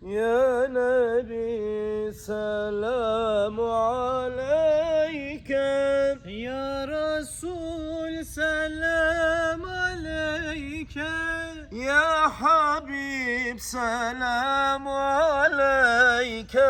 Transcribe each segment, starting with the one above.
Ya Nebi selamu aleyke. Ya Resul selam aleyke. Ya Habib selamu aleyke.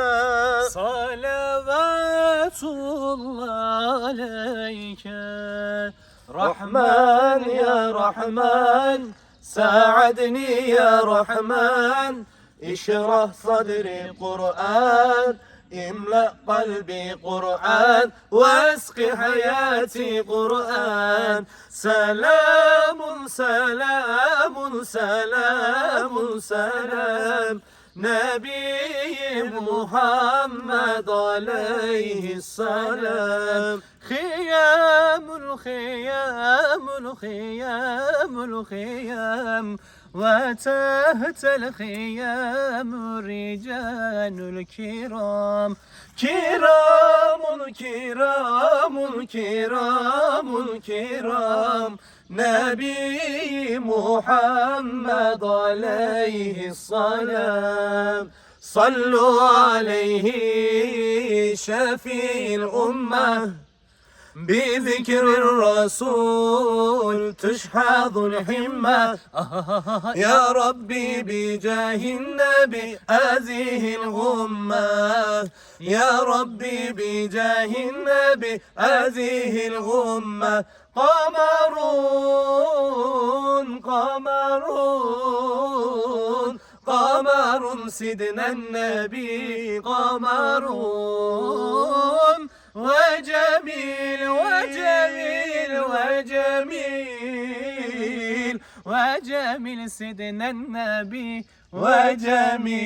Salavatullah aleyke. Rahman ya Rahman ساعدني يا رحمن اشرح صدري قرآن املأ قلبي قرآن واسق حياتي قرآن سلام سلام سلام سلام نبي محمد عليه السلام خيام الخيام الخيام الخيام وتهت الخيام الرجال الكرام كرام كرام كرام كرام نبي محمد عليه السلام صلوا عليه شفيع الأمة بذكر الرسول تشحذ الهمة يا ربي بجاه النبي هذه الغمة يا ربي بجاه النبي هذه الغمة قمر قمر قمر سيدنا النبي قمر وجميل وجميل وجميل وجميل سيدنا النبي وجميل.